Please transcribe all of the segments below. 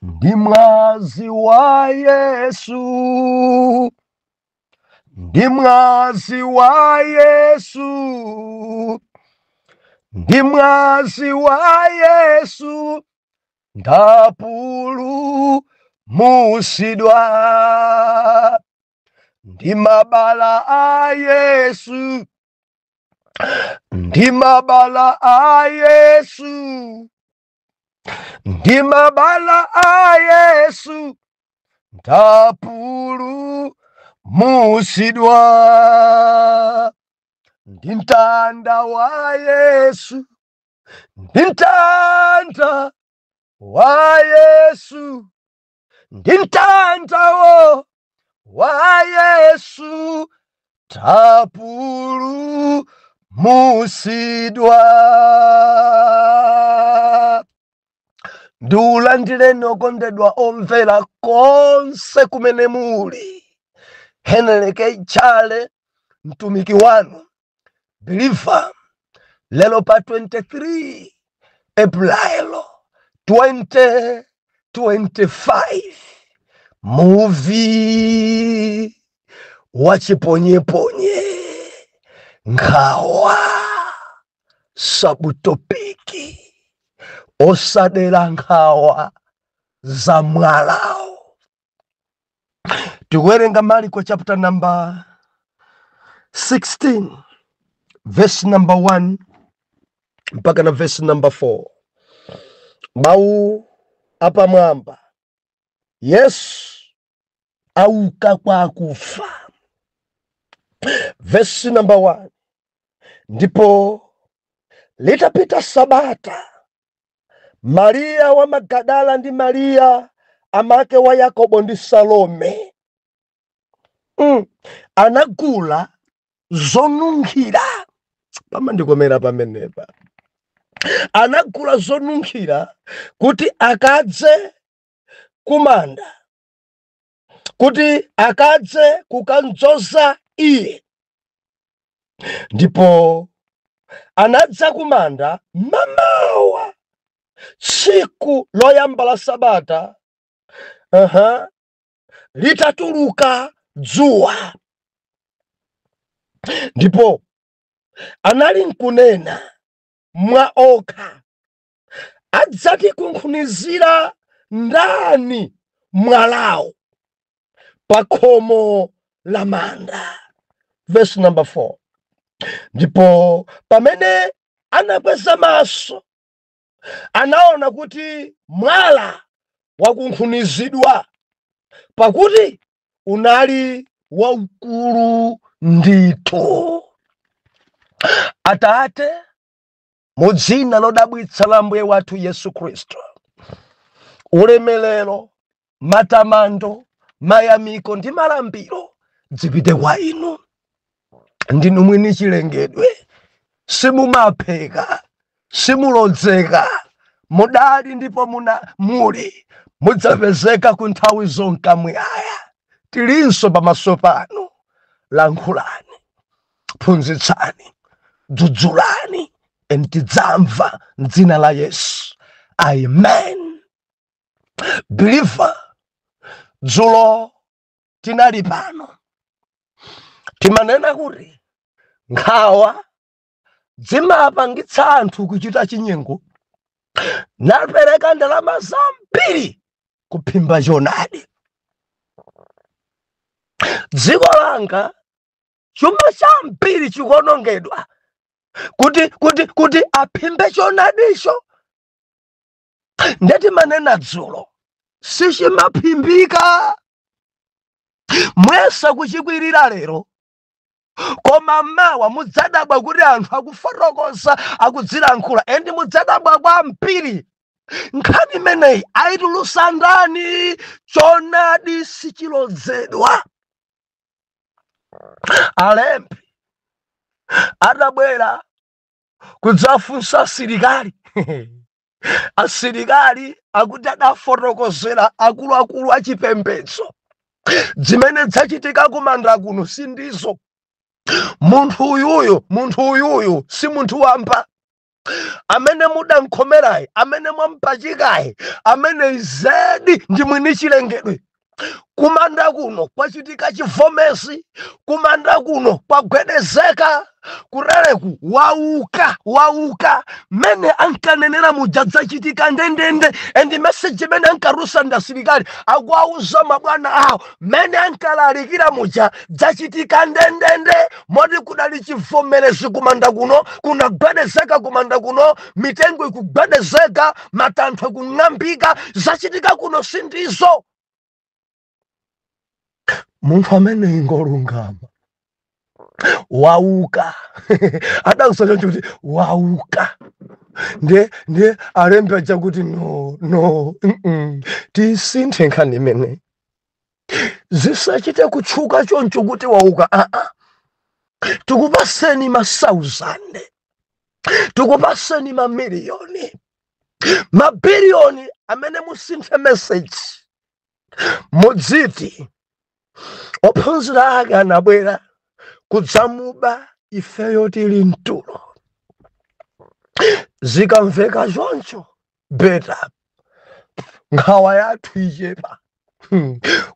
Ndi mwazi wa Yesu, ndi mwazi wa Yesu, ndi mwazi wa Yesu, ndapulumutsidwa. Ndi mabala a Yesu, ndi mabala a Yesu, ndi mabala a Yesu, ndapulumutsidwa. Ndi mtanda wa Yesu, ndi mtanda wa Yesu, ndi mtandawo wa Yesu, tapulumutsidwa. Ndiulandireni okondedwa omvera konse kumene muli. Henry K. Chale, mtumiki wanu believer, lero pa 23 April 2025, muvi wachiponyeponye, nkhawa subtopic, osadera nkhawa za mwalawo. Tikuwerenga Marko chapter number 16 verse number 1 mpaka na verse number 4. Mawu apamwamba: Yesu auka kwa akufa. Verse number 1: Ndipo litapita sabata, Mariya wa Magadala ndi Mariya amake wa Yakobo ndi Salome anagula zonunkhira. Pamandikomera pamenepa. Anagula zonunkhira kuti akadze kumanda, kuti akadze kukamdzoza iye. Ndipo anadza kumanda mamawa tsiku loyamba la sabata, litatuluka dzuwa. Ndipo anali nkunena mwa okha, "Adzatikunkhunizira ndani mwalawo pa khomo la manda?" Verse number 4: Ndipo pamene anakweza maso, anaona kuti mwala wakunkhunizidwa, pakuti unali waukulu ndithu. Atate, mu dzina lodabwitsa la Mbuye wathu Yesu Khristu, ulemelero, matamando, mayamiko ndi malambiro zipite kwa inu. Ndinu mwini chilengedwe, simumapheka, simulodzeka. Mudali ndipo muna muli, mudzapezeka ku nthawi zonka muyaya. Tilinso pamaso panu, lankhulani, phunzitsani, dzudzulani, and tidzamva mdzina la Yesu, amen. Believer, dzulo tinali pano, timanena kuti nkhawa zimapangitsa anthu kuchita chinyengo, napereka ndalama zambiri kuphimba choonadi. Dziko langa, chuma chambiri chikuonongedwa kuti aphimbe choonadicho. Ndeti manena dzulo, sichimaphimbika. Mwesa kuchikwirira lero, koma mawa mudzadabwa kuti anthu akufotokoza, akudzilankhula, and mudzadabwa kwambiri, nkhani imeneyi ayitulusa ndani? Choonadi sichilodzedwa. Alembi atabwera kudzafunsa asilikali, asilikali akuti adafotokozera akuluakulu achipembedzo, "Zimene zachitika kumanda kuno sindizo. Munthu uyuyu, munthu uyuyu si munthu wamba." Amene mudankhomerayi, amene mwampachikayi, amene zedi ndi mwini chilengedwe. Kumanda kuno kwachitika chivomesi, kumanda kuno kwagwedezeka, kurereku wauka, wauka. Mene ankanenera muja dzachitika ndendende. And message imene ankarusa ndi asilikali akuwauza mabwana awo, mene ankalalikira muja dzachitika ndendende, moti kudali chivomerezi kumanda kuno, kunagwedezeka kumanda kuno, mitengo ikugwedezeka, matanthwe kung'ambika. Zachitika kuno sindizo. Munthu amene ngolungama wauka, adausa choncho kuti wauka. Ndiye alembi aja kuti no, no, tisinthe nkhani imene zisachite kutchuka choncho kuti wauka. Aa, tikupaseni masauzande, tikupaseni mamiliyoni, mabiliyoni, amene musinthe message, mudziti ophunzira ake anabwera kudzamuba ifeyo tili mtulo. Zikamveka choncho better, nkhawa yathu ichepa.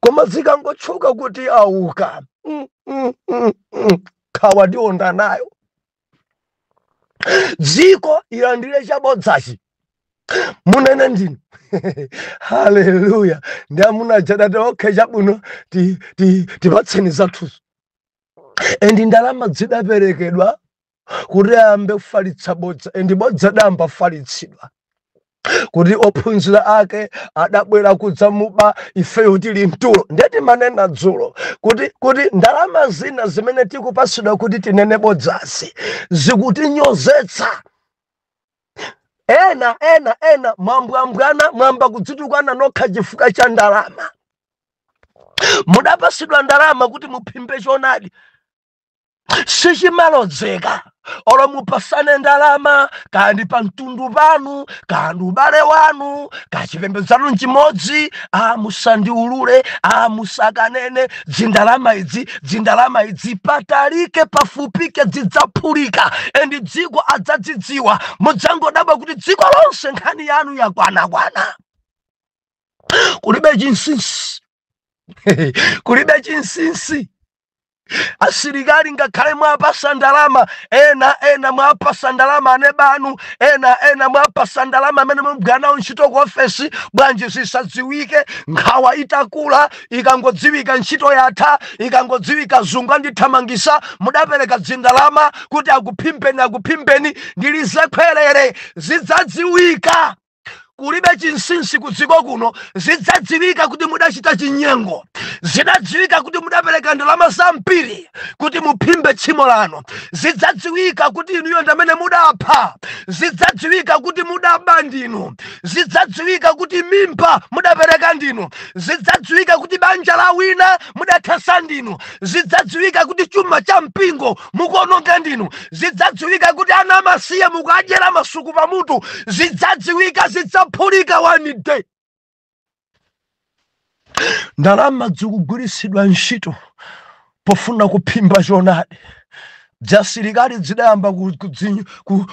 Koma zikangotchuka kuti auka, nkhawa tionda nayo. Dziko ilandire chabodzachi, munene ndinu. Haleluya! Ndi amuna jadati, okay, chabwino, tipatseni zathuzo. And ndalama zidaperekedwa kuti ayambe kufalitsa bodza, and bodza damba falitsidwa kuti ophunzira ake adabwera kudzamuba ifeyo tili mtulo. Ndeti manena dzulo kuti ndalama zina zimene tikupasidwa kuti tinene bodzazi zikutinyozetsa. Ena ena ena mwambwambwana, mwamba kudzitukwana nokha chifukwa cha ndalama. Mudapasidwa ndalama kuti muphimbe choonadi, sichimalodzeka. Olo mupasane ndalama, kandi pa mtundu panu, kandi ubale wanu, kachipembedzano chimodzi, a musandiulule, a musakanene, dzindalama idzi, dzindalama idzi, patalike pafupike zidzaphulika, and dziko adzadzidziwa. Mudzangodabwa kuti dziko lonse nkhani yanu yakwanakwana. Kulibe chinsinsi, kulibe chinsinsi. Asilikali ngakhale mwapasa ndalama, ena ena mwapasa ndalama anebanu, ena ena mwapasa ndalama amene mugwira nawo ntchito ku ofesi, bwanji zisadziwike? Nkhawa itakula, ikangodziwika ntchito yatha, ikangodziwika zungu andithamangisa. Mudapereka dzindalama kuti akuphimbeni, akuphimbeni, ndilizekhwerere, zidzadziwika. Kulibe chinsinsi ku dziko kuno. Zidzadziwika kuti mudachita chinyengo, zidadziwika kuti mudapereka ndalama zambiri kuti muphimbe tchimo lanu, zidzadziwika kuti inuyo ndamene mudapha, zidzadziwika kuti mudaba ndinu, zidzadziwika kuti mimba mudapereka ndinu, zidzadziwika kuti banja la wina mudathesa ndinu, zidzadziwika kuti chuma cha mpingo mukuononga ndinu, zidzadziwika kuti ana amasiye mukuadyera masuku pamutu. Zidzadziwika, zidzaphulika one day. Ndalama zikugwiritsidwa ntchito pofuna kuphimba choonadi. Dzasilikali zidayamba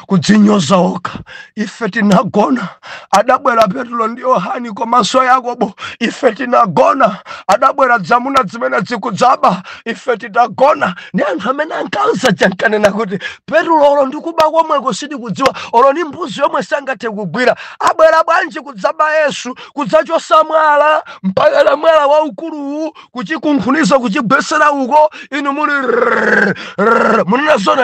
kudzinyoza okha: "Ife tinagona, adabwera Petro ndi Yohani komanso Yakobo. Ife tinagona, adabwera dzamuna zimene zikudzaba, ife titagona." Ndi anthu amene ankauza chankanena kuti Petro olo ndikuba komweko sitikudziwa, olo ni mbuzi yomwe sangathe kugwira, abwera bwanji kudzaba Yesu, kudzachosa mwala, mpaka na mwala waukuluwu kuchikunkhuniza, kuchigwesera uko, inu muli rrrr, rrrr. Munena zona?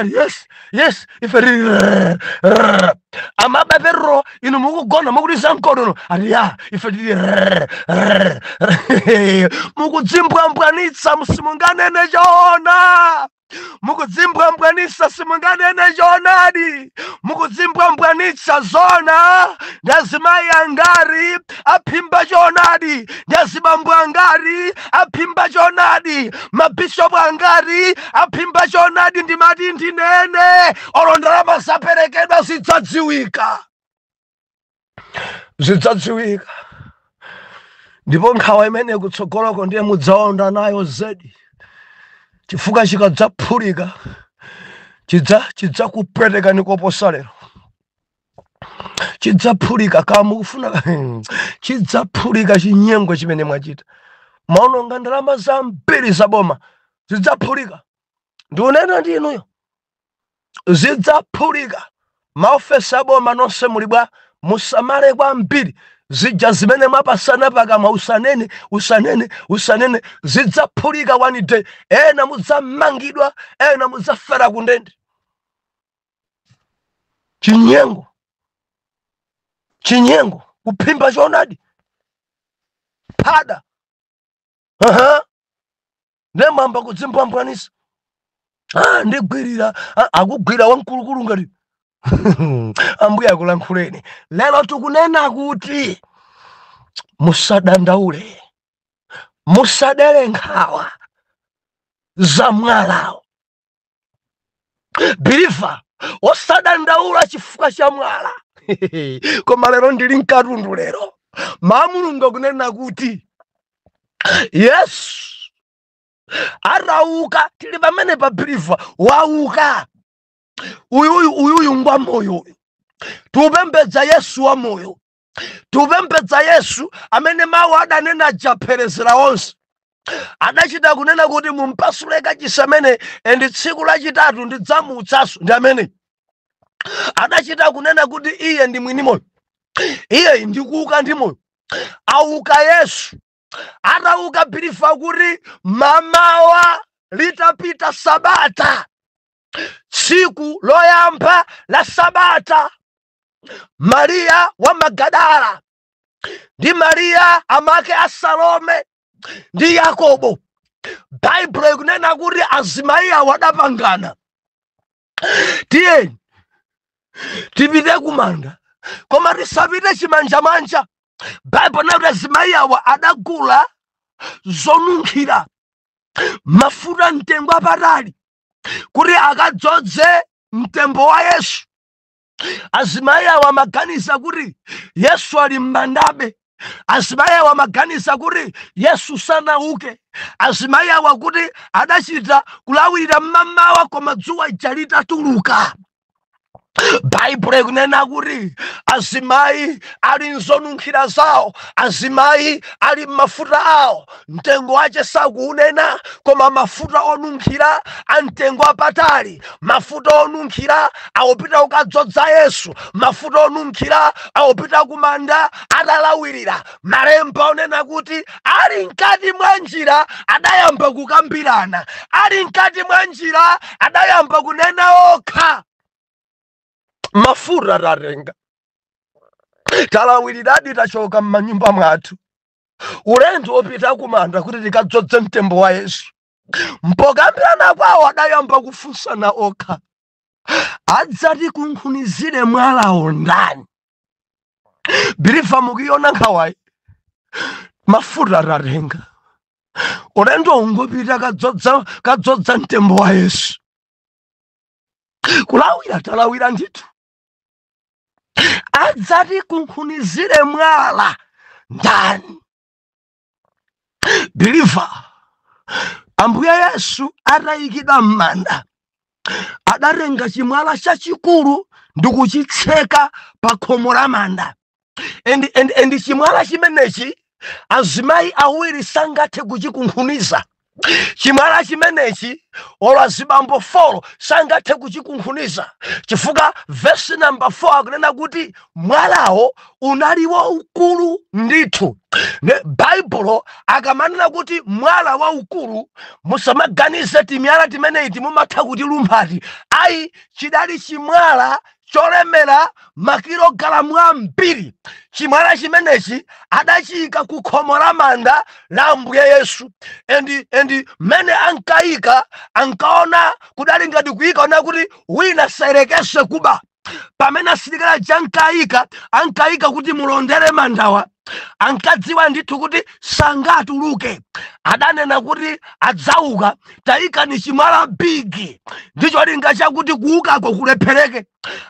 Yes, ife tili rrrr, rrrr. Amaba Petro inu mukugona, mukuliza mkonono, ati ya ife tili rrrr, rrrr. Mukudzimbwambwanitsa, simunganene choona. Mukudzimbwambwanitsa, simunganene choonadi. Mukudzimbwambwanitsa zona. Ndi azimayi angari aphimba choonadi? Ndi azibambo angari aphimba choonadi? Mabishopu angari aphimba choonadi? Ndimati ndinene, olo ndalama zaperekedwa, zidzadziwika, zidzadziwika. Ndipo nkhawa imene kutsogoloko ndiye mudzaonda nayo zedi, chifukwa chikadzaphulika chidzakupwetekani koposa lero. Chidzaphulika kamukufuna, chidzaphulika chinyengo chimene mwachita. Mwaononga ndalama zambiri zaboma, zidzaphulika. Ndikunena ndi inuyo, zidzaphulika. Maofesi aboma nonse muli bwa, musamale kwambiri. Zija zimene mwapasana pakamwa, usanene, usanene, usanene, zidzaphulika one day. Ena mudzamangidwa, ena mudzafera kundende. Chinyengo, chinyengo, kuphimba choonadi phada. Aha, ndemwamba kudzimbwambwanisa. Ah, ndigwirira. Ah, akugwira wamkulukulu ngati Ambuye akulankhuleni lero. Tikunena kuti musadandaule, musadere nkhawa za mwalawo. Believer, osadandaula chifukwa cha mwala. Koma lero ndili mkatundu. Lero mawu Mulungu akunena kuti Yesu atauka, tili pamene pa believer, wauka uyuyu, uyuyu ngwa moyo uyu. Tiupembedza Yesu wa moyo, tiupembedza Yesu amene mawu adanena japherezera onse. Adachita kunena kuti mumpasule kachisi amene and tsiku lachitatu ndidzamutsanso. Ndi amene adachita kunena kuti iye ndi mwini moyo, iye ndikuuka ndi moyo. Auka Yesu. Atauka, believer, kuti mamawa litapita sabata, tsiku loyamba la sabata, Mariya wa Magadala ndi Mariya amake a Salome ndi Yakobo, Baibulo ikunena kuti azimayi awo adapangana, "Tiyeni tipite kumanda, koma tisapite chimanjamanja." Baibulo nakuti azimayi awa adagula zonunkhira, mafuta mtengo apatali, kuti akadzodze mtembo wa Yesu. Azimayi awa amaganiza kuti Yesu ali m'mandabe. Azimayi awa amaganiza kuti Yesu sanauke. Azimayi awa kuti adachita kulawirira mmamawa, koma dzuwa ija litatuluka. Baibulo ikunena kuti azimayi ali nzonunkhira zawo, azimayi ali m'mafuta awo, mtengo wache sakuunena, koma mafuta onunkhira a mtengo apatali, mafuta onunkhira awopita kukadzodza Yesu, mafuta onunkhira awopita kumanda atalawirira. Malemba onena kuti ali mkati mwa njira adayamba kukambirana, ali mkati mwa njira adayamba kunena okha, "Mafuta tatenga, talawiriradi, tachoka m'manyumba mwathu, ulendo wopita kumanda kuti tikadzodze mtembo wa Yesu." Mpokambirana kwawo adayamba kufunsana okha, "Adzati kunkhunizire mwalawo ndani?" Believer, mukuiona nkhawayi? Mafuta tatenga, ulendo ungopita kadzodza mtembo wa Yesu. Kulawira talawira ndithu. Adzati kunkhunizire mwala ndani? Believer, Ambuye Yesu atayikidwa m'manda, adatenga chimwala chachikulu ndi kuchitseka pa khomo la manda. And chimwala chimenechi azimayi awiri sangathe kuchikunkhuniza. Chimwala chimenechi olo azibambo 4 sangathe kuchikunkhuniza, chifukwa vesi namba 4 akunena kuti mwalawo unali waukulu ndithu. Ne Baibulo akamanena kuti mwala waukulu, musamaganize timiyala timeneyi timumatha kuti lumphati, ayi. Chidali chimwala cholemera makilogalamu ambiri. Chimwala chimenechi adachiyika ku khomo la manda la Ambuye Yesu. And mmene ankayika, ankaona kudali ngati kuyika ona kuti wina sayerekese kuba. Pamene asilikali aja ankayika, ankayika kuti mulondere mandawa, ankadziwa ndithu kuti sangatuluke. Adanena kuti adzauka, tayikani chimwala big ndi cholinga chakuti kuukako kulephereke.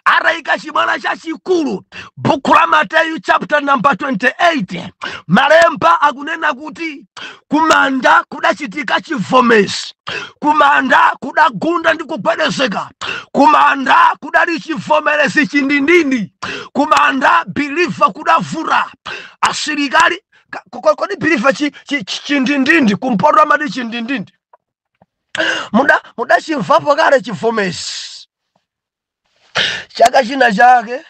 Atayika chimwala chachikulu, bukhu la Mateyu chapter number 28, malemba akunena kuti kumanda kudachitika chivomezi, kumanda kudagunda ndi kugwedezeka, kumanda kudali chivomerezi chindindindi, kumanda, believer, kudavuta. Asilikali kodi, believer, chindindindi, kumpoto amati chindindindi, mudachimvapo kale chivomezi? Chaka china chake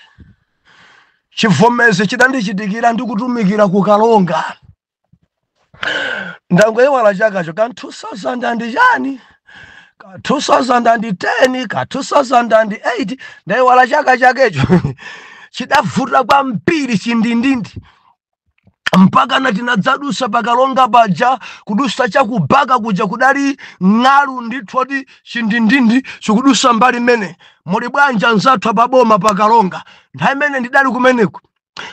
chivomezi chidandichitikira ndikutumikira ku Kalonga. Ndangoyiwala chakacho, ka 2000 and chani, ka 2010, ka 2008, ndayiwala chaka chakecho. Chidavuta kwambiri chindindindi, mpaka na tinadzadusa paKalonga paja, kudusa chakubaka kuja, kudali ng'alu ndithu, oti chindindindi chikudusa mbali imene muli bwanja nzathu paboma paKalonga. Nthawi imene ndidali kumeneko,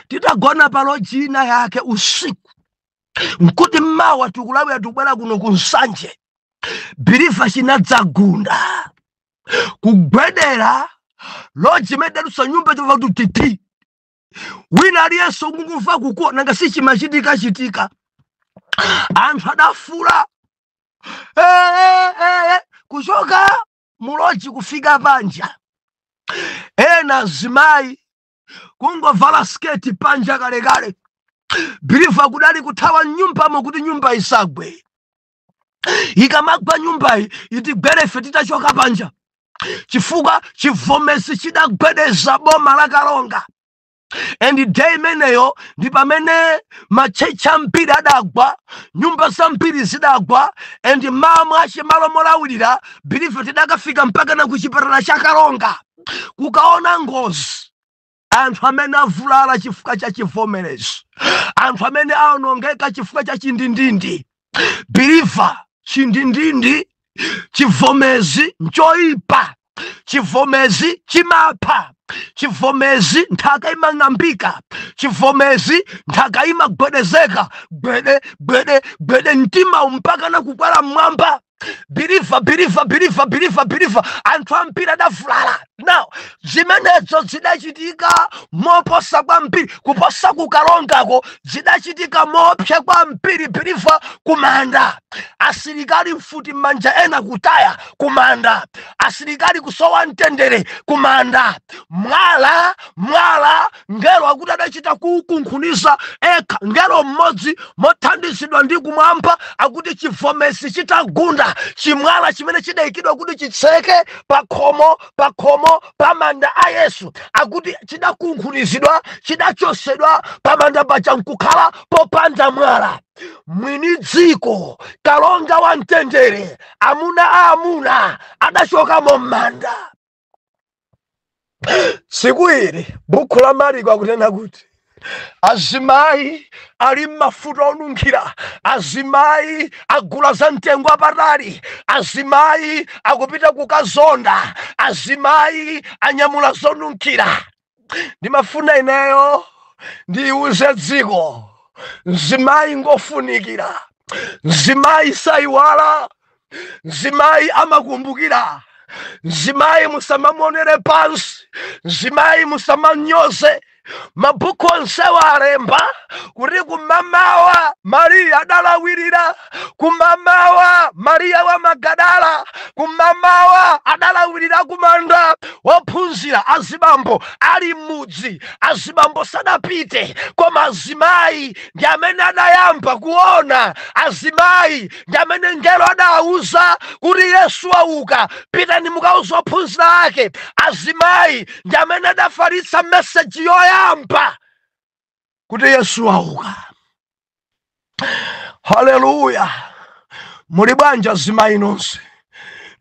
titagona pa lodge ina yake usiku, nkuti mmawa tikulawira, tikubwera kuno ku Nsanje, believer, chinadzagunda kugwedera lodge imene dadusa, nyumba chova kuti titi, wina aliyense ukungumva kukuwa. Nanga si chimachitika chitika, anthu adafula "Eh, eh, eh, eh," kuchoka mu lodge kufika panja. Ena azimayi kungovala sketi panja kalekale. Believer, kudali kuthawa nyumbamo kuti nyumba isagwe. Ikamagwa nyumbayi, itigwere ife titachoka panja, chifukwa chivomesi chidagwedeza boma la Kalonga. And day imeneyo ndi pamene ma church ambiri adagwa, nyumba zambiri zidagwa. And mama achimalo molawirira, believer, tidakafika mpaka na kuchipatala cha Kalonga kukaona ngozi, anthu amene avulala chifukwa cha chivomerezi, anthu amene aonongeka chifukwa cha chindindindi. Believer, chindindindi, chivomezi nchoipa, chivomezi chimapha, chivomezi nthaka imang'ambika, chivomezi nthaka imagwedezeka, gwede gwede gwede, mtima mpaka na kukwera mmwamba. Believer, believer, believer, believer, believer, anthu ambiri adavulala. Now zimenezo zidachitika moposa kwambiri kuposa kuKalongako, zidachitika mopsa kwambiri, believer, kumanda. Asilikali mfuti m'manja, ena kutaya kumanda, asilikali kusowa mtendere kumanda. Mwala, mwala, ngelo akuti adachita kukunkhuniza ekha, ngelo mmodzi mothandizidwa ndi kumwamba. Akuti chivomesi chitagunda, chimwala chimene chidayikidwa kuti chitseke pakhomo, pakhomo pa manda a Yesu, akuti chidakunkhunizidwa, chidachosedwa pamanda paja, nkukhala popanda mwala. Mwini dziko, kalonga wa mtendere, amuna a amuna, adachokamo m'manda. Tsiku ili bukhu la Mariko akunena kuti azimayi ali m'mafuta onunkhira, azimayi agula za mtengo apatali, azimayi akupita kukazonda, azimayi anyamula zonunkhira. Ndimafuna ineyo ndiuze dziko, mzimayi ngofunikira, mzimayi sayiwala, mzimayi amakumbukira. Mzimayi musamamuonere pansi, mzimayi musamanyoze. Mabhuku onsewa alemba kuti kumamawa Mariya adalawirira, kumamawa Mariya wa Magadala, kumamawa adalawirira kumanda. Wophunzira azibambo ali m'mudzi, azibambo sadapite, koma azimayi ndi amene adayamba kuona. Azimayi ndi amene ngelo adawuza kuti Yesu auka, pitani mukauza ophunzira ake. Azimayi ndi amene adafalitsa message yoyamba kuti Yesu auka. Haleluya! Muli bwanji azimayi nonse?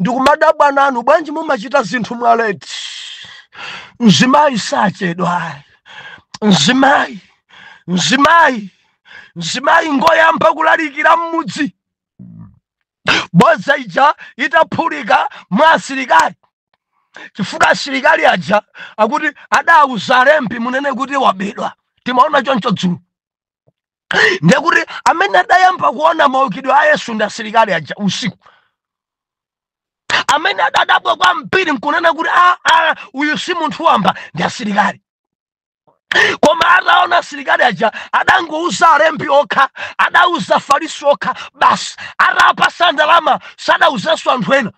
Ndikumadabwa nanu, bwanji mumachita zinthu mwa late? Mzimayi sachedwa. Mzimayi, mzimayi, mzimayi ngoyamba kulalikira m'mudzi. Bodza ija itaphulika mwa asilikali, chifukwa asilikali aja akuti adauza alembi, munene kuti wabedwa. Timaona choncho dzulo. Ndekuti amene adayamba kuona maukidwe a Yesu ndi asilikali aja usiku, amene adadabwa kwambiri nkunena kuti uyu si munthu wamba, ndi asilikali. Koma ataona asilikali aja, adangouza alembi okha, adauza Farisi okha basi. Atapasa ndalama, sadauzenso anthu ena.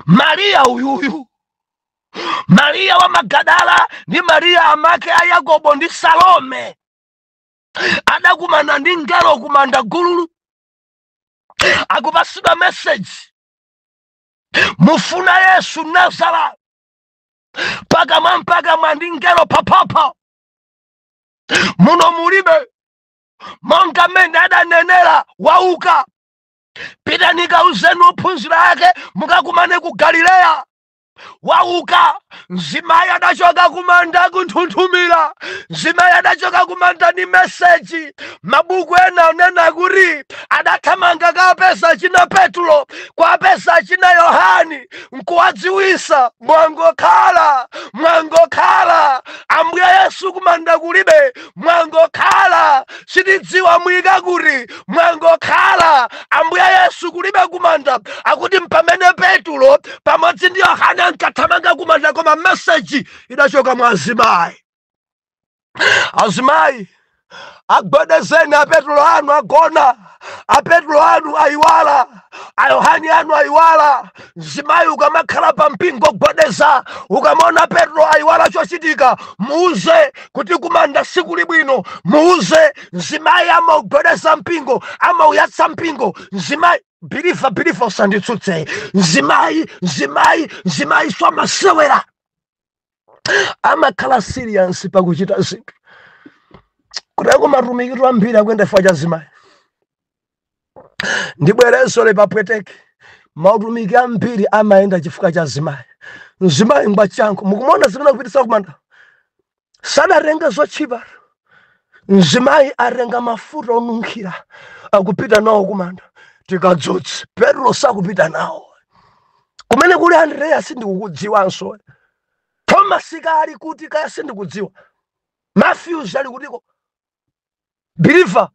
Mariya uyuyu, Mariya wa Magadala ndi Mariya amake a Yakobo ndi Salome, adakumana ndi mngelo kumanda gululu, akupasidwa message: mufuna Yesu Nazara, pakamwa mpakamwa ndi mngelo phaphapha, muno mulibe, monga mmene adanenera, wauka. Pitani kauzeni ophunzira ake, mukakumane ku Galileya, wauka. Mzimayi adachoka kumanda kunthunthumira. Mzimayi adachoka kumanda ndi message. Mabuku ena anena kuti adathamanga kapeza china Petro, kwapeza china Yohani, nkuwadziwisa: mwangokhala, mwangokhala, Ambuye Yesu kumanda kulibe, mwangokhala, sitidziwa muyika kuti, mwangokhala, Ambuye Yesu kulibe kumanda. Akuti mpamene Petro pamodzi ndi Yohane ankathamanga kumanda, koma message idachoka mwa azimayi. Azimayi, agwedezeni Apetro anu agona, Apetro anu ayiwala, Ayohani anu ayiwala. Mzimayi, ukamakhala pa mpingo, gwedeza. Ukamaona Petro ayiwala chochitika, muuze kuti kumanda sikuli bwino, muuze. Mzimayi amaugwedeza mpingo, amauyatsa mpingo mzimayi. Believer, believer, usanditsutse. Mzimayi, mzimayi, mzimayi swamasewera, amakhala serious pakuchita zinthu. Kuteko matumikiro ambiri akuyenda chifukwa cha zimayi. Ndibwerezo lepapweteke, mautumiki ambiri amayenda chifukwa cha zimayi. Mzimayi ngwachanko. Mukumona zimene akupitisa kumanda, sadatenga zotchipa. Mzimayi atenga mafuta onunkhira, akupita nawo kumanda tikadzutse. Petro sakupita nawo. Kumene kuli Andreya sindikukudziwanso. Thomas kali kuti kaya sindikudziwa. Matthews ali kutiko? Believer,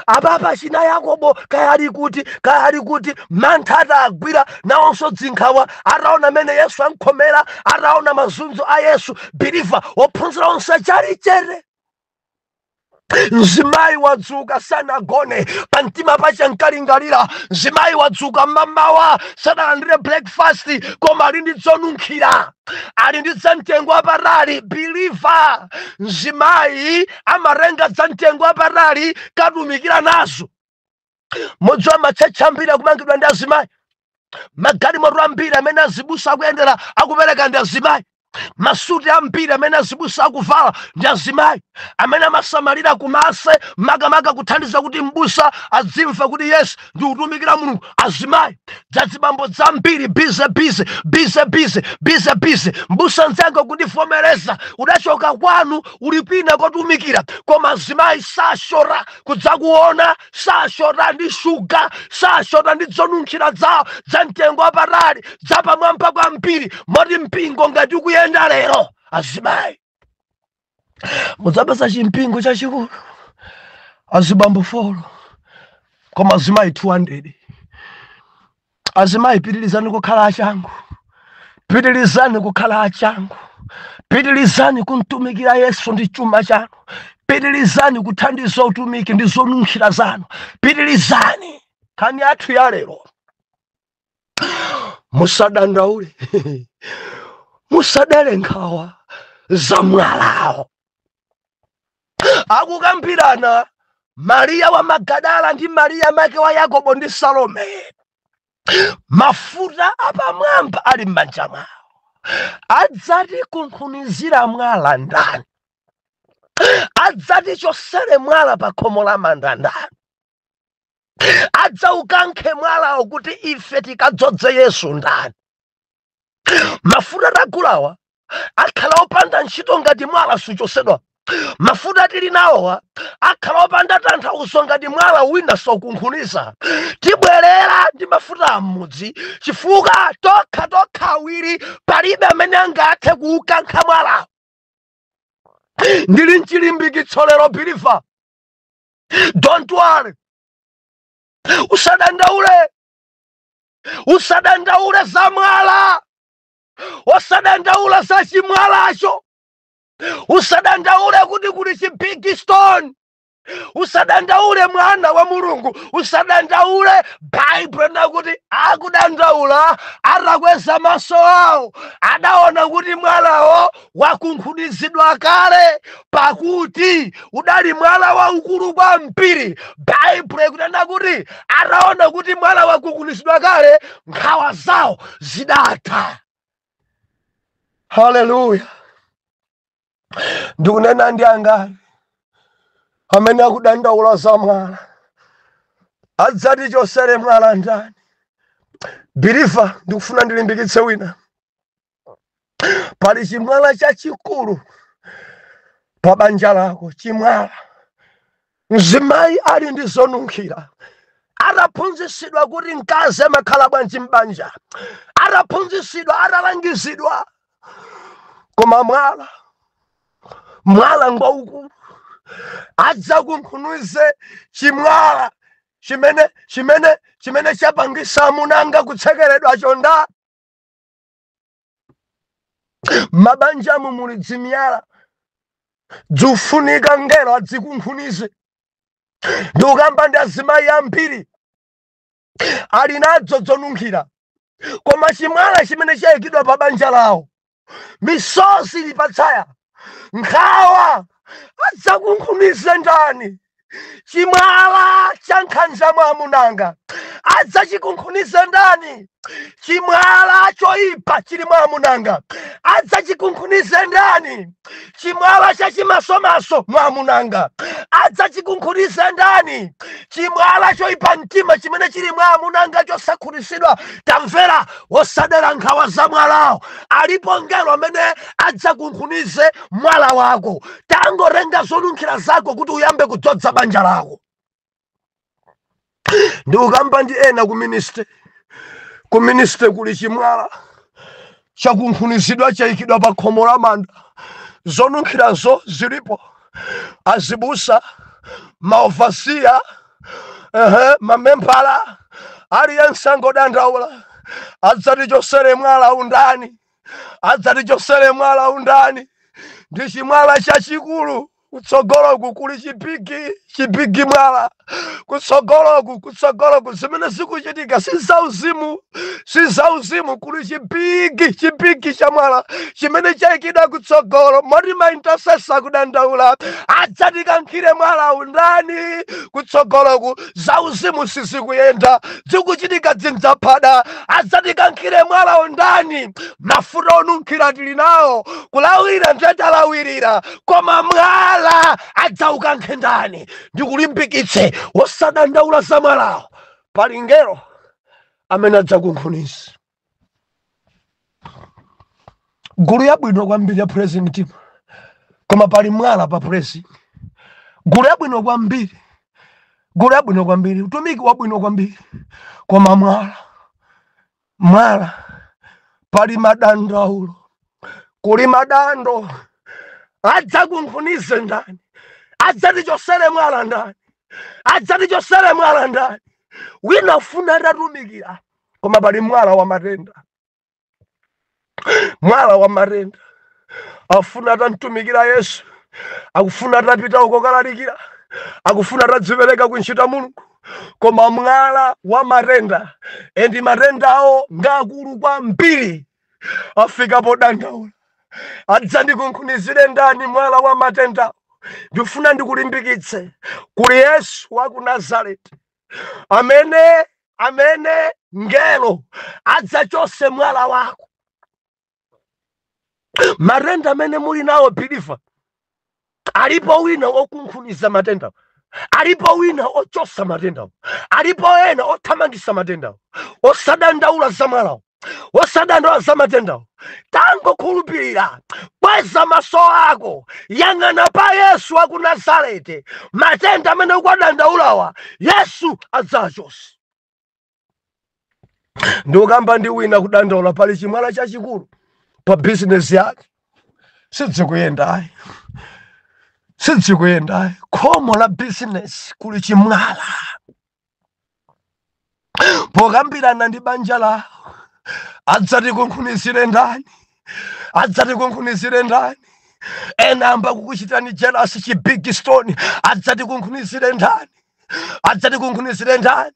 apapa china Yakobo kaya ali kuti, kaya ali kuti. Mantha atagwira nawonso, dzinkhawa, ataona amene Yesu ankhomera, ataona mazunzo a Yesu, believer, ophunzira onse chali chere. Mzimayi wadzuka, sanagone, pamtima pache nkalingalira. Mzimayi wadzuka mmamawa, sadalandire breakfast, koma ali ndi zonunkhira, ali ndi zamtengo wapatali. Believer, mzimayi amatenga zamtengo wapatali katumikira nazo. Mudziwa, ma church ambiri akumangidwa ndi azimayi. Magalimoto ambiri amene azibusa akuyendera, akupereka ndi azimayi. Masuti ambiri amene azibusa akuvala ndi azimayi amene amasamalira kumase, makamaka kuthandiza kuti mbusa adzimva kuti yes, ndikutumikira Mulungu, azimayi. Dzazibambo zambiri busy, busy, busy, busy, busy, busy. Mbusa nzanga, kundivomereza, udachoka kwanu, uli kwina kotumikira, koma azimayi sashora kudzakuona, sashora ndi shuga, sashora ndi zonunkhira zawo za mtengo wapatali, zapamwamba kwambiri. Moti mpingo ngati ukuyenda lero, azimayi, mudzapeza chimpingo chachikulu, azibambo 4 koma azimayi 200. Azimayi, pitirizani kukhala achangu, pitirizani kukhala achangu, pitirizani kumtumikira Yesu ndi chuma chanu, pitirizani kuthandiza utumiki ndi zonunkhira zanu, pitirizani. Nkhani yathu ya lero: musadandaule, musadere nkhawa za mwalawo. Akukambirana Mariya wa Magadala ndi Mariya make wa Yakobo ndi Salome, mafuta apamwamba ali m'manja mwawo. Adzati kunkhunizira mwala ndani? Adzati chosere mwala pa khomo la manda ndani? Adzaukankhe mwalawo kuti ife tikadzodze Yesu ndani? Mafuta tagulawa akhala opanda ntchito ngati mwala suchosedwa. Mafuta tili nawowa akhala opanda tanthauzo ngati mwala wina sokunkhuniza. Tibwerera ndi mafuta amudzi, chifukwa tokha tokha awiri palibe amene angathe kuukankha mwala. Ndili mchilimbikitso lero, believer. Don't worry, usadandaule, usadandaule za mwala, usadandaula za chimwalacho, usadandaule kuti kuli chi big stone, usadandaule mwana wa Mulungu, usadandaule. Baibulo nakuti akudandaula atakweza maso awo adaona kuti mwalawo wakunkhunizidwa kale, pakuti udali mwala waukulu kwambiri. Baibulo ikunena kuti ataona kuti mwala wakunkhunizidwa kale, nkhawa zawo zidatha. Haleluya! Ndikunena ndi angati amene akudandaula za mwala? Adzati chosere mwala ndani? Believer, ndikufuna ndilimbikitse wina. Pali chimwala chachikulu pa banja lako, chimwala. Mzimayi ali ndi zonunkhira, ataphunzitsidwa kuti mkazi amakhala bwanji m'banja, ataphunzitsidwa, atalangizidwa, koma mwala, mwala ngwaukulu. Adzakunkhunize chimwala chimene chapangisa amunanga kutsekeredwa chonda. Mabanjamu muli dzimiyala, dzufunika ngelo adzikunkhunize. Ndikukamba ndi azimayi ambiri ali nadzo zonunkhira, koma chimwala chimene chayikidwa pa banja lawo, misozi ili patsaya, nkhawa, adzakunkhunize ndani? Chimwala cha nkhanza mwa amunanga adzachikunkhunize ndani? Chimwala choyipa chili mwa amunanga adzachikunkhunize ndani? Chimwala chachimasomaso mwa amunanga adzachikunkhunize ndani? Chimwala choyipa mtima chimene chili mwa amunanga chosakhutitsidwa. Tamvera, wosadera nkhawa za mwalawo, alipo ngelo amene adzakunkhunize mwala wako. Tangotenga zonunkhira zako kuti uyambe kudzodza banja lako. Ndikukamba ndi ena ku ministry. Ku ministry kuli chimwala chakunkhunizidwa, chayikidwa pa khomo la manda. Zonunkhirazo zilipo, azibusa, maovasiya, mamembala, aliyense angodandaula, adzati chosere mwala undani? Adzati chosere mwala undani? Ndi chimwala chachikulu. Kutsogoloku kuli chi big, chi big mwala kutsogoloku, kutsogoloku. Zimene zikuchitika si zauzimu, si zauzimu. Kuli chi big, chi big cha mwala chimene chayikidwa kutsogolo, moti ma intercessor kudandaula, adzatikankhire mwala undani? Kutsogoloku zauzimu sizikuyenda, zikuchitika dzinzaphada, adzatikankhire mwala undani? Mafuta onunkhira tili nawo, kulawira ndetalawirira, koma mwala adzaukankhe ndani? Ndikulimbikitse, wosadandaula za mwalawo, pali ngelo amene adzakunkhuniza. Gulu yabwino kwambiri ya praising team, koma pali mwala pa praising. Gulu yabwino kwambiri, gulu yabwino kwambiri, utumiki wabwino kwambiri, koma mwala, mwala. Pali madandaulo, kuli madando, adzakunkhunize ndani? Adzatichosere mwala ndani? Adzatichosere mwala ndani? Wina afuna atatumikira, koma pali mwala wa matenda, mwala wa matenda. Afuna atamtumikira Yesu, akufuna atapita uko kalalikira, akufuna atadzipereka kuntchito Mulungu, koma mwala wa matenda, and matenda awo ngakulu kwambiri, afika podandaula, adzandikunkhunizire ndani mwala wa matenda? Ndifuna ndikulimbikitse, kuli Yesu wa ku Nazareti amene ngelo adzachose mwala wako. Matenda amene muli nawo, believer, alipo wina okunkhuniza matenda, alipo wina ochosa matenda, alipo ena othamangisa matenda. Osadandaula za mwalawo, osadandaula za matendawo. Tangokhulupirira, kweza maso ako, yang'ana pa Yesu wa ku Nazareti. Matenda amene ukuwadandaulawa, Yesu adzachosa. Ndikukamba ndi wina kudandaula, pali chimwala chachikulu pa bizinesi yake, sidzikuyenda ayi. Sidzikuyenda. Khomo la bizinesi kuli chimwala. Pokambirana ndi banja lawo, adzati kunkhunizire ndani? Adzati kunkhunizire ndani? Ena amba kukuchitani jealous, chi big stone. Adzati kunkhunizire ndani? Adzati kunkhunizire ndani?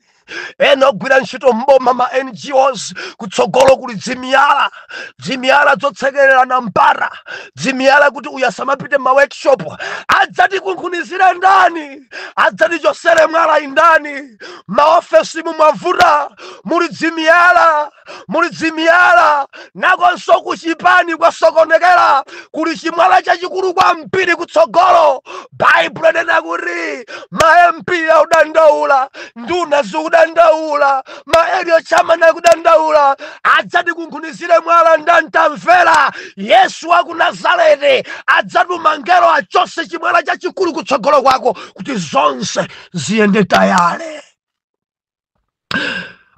Ena ogwira ntchito mboma, ma NGOs, kutsogolo kuli dzimiyala, dzimiyala zotsekererana mpara, dzimiyala kuti uyu asamapite ma workshop. Adzati kunkhunizire ndani? Adzati chosere mwala indani? Maofesi mumwavuta, muli dzimiyala, muli dzimiyala. Nakonso kuchipani kwasokonekera, kuli chimwala chachikulu kwambiri kutsogolo. Baibulo inena kuti ma MP akudandaula, nduna zikudandaula, ma area chairman akudandaula. Adzati kunkhunizire mwala ndantamvera Yesu wa ku Nazareti adzatuma ngelo achose chimwala chachikulu kutsogolo kwako kuti zonse ziyende tayale.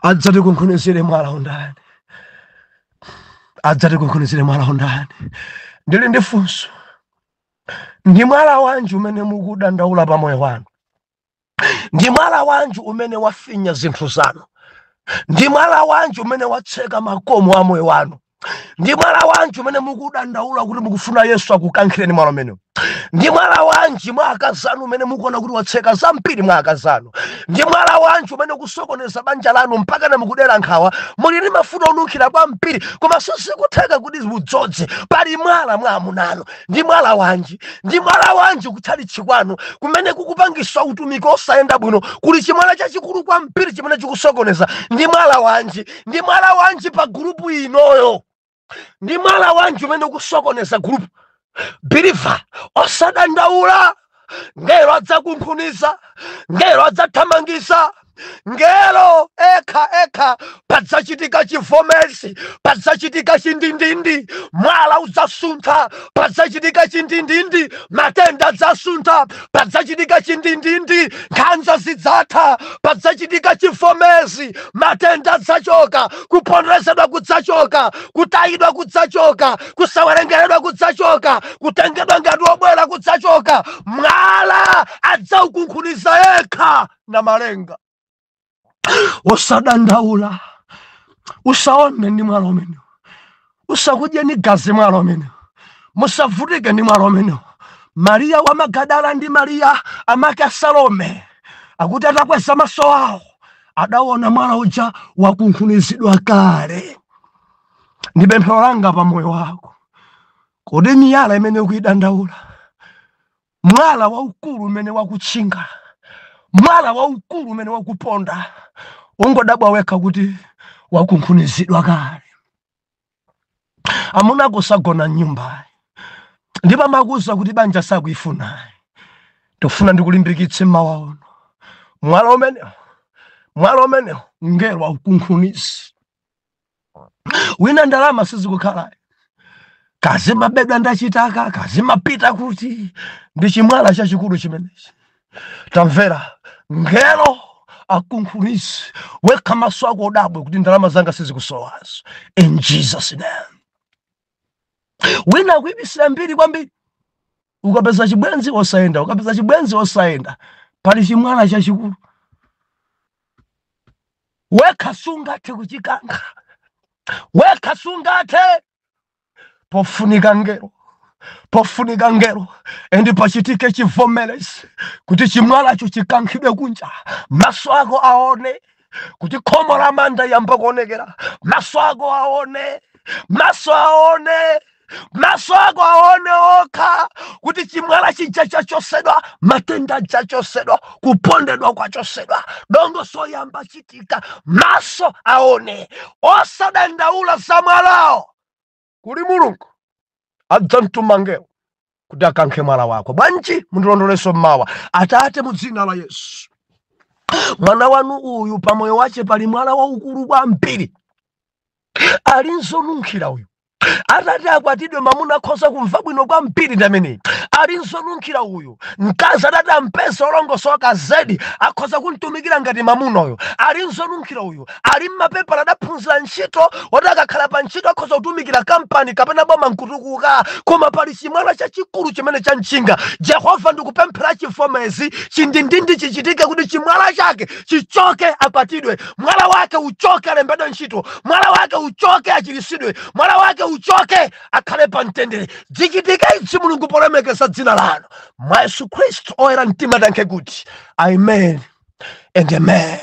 Adzati kunkhunizire mwala undani? Adzati kunkhunizire mwala undani? Ndili ndi funso: ndi mwala wanji umene mukudandaula pa moyo wanu? Ndi mwala wanji umene wafinya zinthu zanu? Ndi mwala wanji umene watseka makomo a moyo wanu? Ndi mwala wanji umene mukudandaula kuti mukufuna Yesu akukankhireni mwala umenewu? Ndi mwala wanji mwa akazanu umene mukuona kuti watseka zambiri mwa akazanu? Ndi mwala wanji umene ukusokoneza banja lanu mpaka na mukudera nkhawa? Muli ndi mafuta onunkhira kwambiri, koma sizikutheka kuti mudzodze. Pali mwala mwa amunanu. Ndi mwala wanji? Ndi mwala wanji kutchalitchi kwanu kumene kukupangisa utumiki osayenda bwino? Kuli chimwala chachikulu kwambiri chimene chikusokoneza. Ndi mwala wanji? Ndi mwala wanji pa group inoyo? Ndi mwala wanji umene ukusokoneza group? Believer, osadandaula. Ngelo adzakunkhuniza, ngelo adzathamangisa, ngelo ekha ekha. Padzachitika chivomezi, padzachitika chindindindi, mwala udzasuntha. Padzachitika chindindindi, matenda adzasuntha. Padzachitika chindindindi, nkhanza zidzatha. Padzachitika chivomezi, matenda adzachoka, kuponderezedwa kudzachoka, kutayidwa kudzachoka, kusawerengeredwa kudzachoka, kutengedwa ngati obwera kudzachoka. Mwala adzaukunkhuniza yekha na malenga. Usadandaula, usaone ndi mwala umene, usakudye ni gazi mwala umene, musavutike ndi mwala umene. Mariya wa Magadala ndi Mariya amake a Salome akuti atakweza maso awo adaona mwala uja wakunkhunizidwa kale. Ndi pemphero langa pa moyo wako: kodi miyala imene ukuyidandaula, mwala waukulu umene wakutchinga, mwala waukulu umene wakuponda, ungodabwa wekha kuti wakunkhunizidwa kale. Amuna kusagona mnyumba, ndipo amakuwuza kuti banja sakuifuna. Tofuna ndikulimbikitse mmawa uno: mwala umenewo, mwala umenewo, ngelo aukunkhuniza. Wina ndalama sizikukhala, kazi mabedwa ndachitaka, kazi mapita kuti. Ndi chimwala chachikulu chimenechi. Tamvera, ngelo akunkhunize, wekha maso ako odabwe kuti ndalama zanga sizikusowazo, in Jesus' name. Wina akuyibisira mbiri kwambiri, ukapeza chibwenzi osayenda, ukapeza chibwenzi osayenda. Pali chimwala chachikulu, wekha sungathe kuchikankha, wekha sungathe. Pofunika ngelo, pofunika ngelo, and pachitike chivomerezi kuti chimwalacho chikankhidwe kunja, maso ako aone kuti khomo la manda yamba kuonekera. Maso ako aone, maso aone, maso ako aone okha kuti chimwala chija chachosedwa, matenda chachosedwa, kupondedwa kwachosedwa, dongo soyamba chitika. Maso aone, osadandaula za mwalawo. Kuli Mulungu adzamtuma ngelo kuti akankhe mwala wako. Bwanji mundilondolenso mmawa? Atate, mu dzina la Yesu, mwana wanu uyu pamoyo wace pali mwala waukulu kwambiri. Alinso nunkhira uyu. Atati akwatidwe, mamuna akhoza kumva bwino kwambiri ndi ameneyi. Ali nzonunkhira uyu. Mkazi atati ampeza olongosoka zedi, akhoza kumtumikira ngati mamunoyo. Ali nzonunkhira uyu. Ali mmapepala, adaphunzira ntchito, woti akakhala pa ntchito akhoza kutumikira kampani kapena boma nkutukuka. Koma pali chimwala chachikulu chimene chamchinga. Jehova, ndikupemphera chivomezi chindindindi chichitike kuti chimwala chake chichoke, akwatidwe. Mwala wake uchoke, alembedwe ntchito. Mwala wake uchoke, achirisidwe. Mwala wake uchoke, akhale pa mtendere. Zichitike izi, Mulungu, polemekeza dzina lanu. Mwa Yesu Khristu, oyera mtima tankhe kuti amen and amen.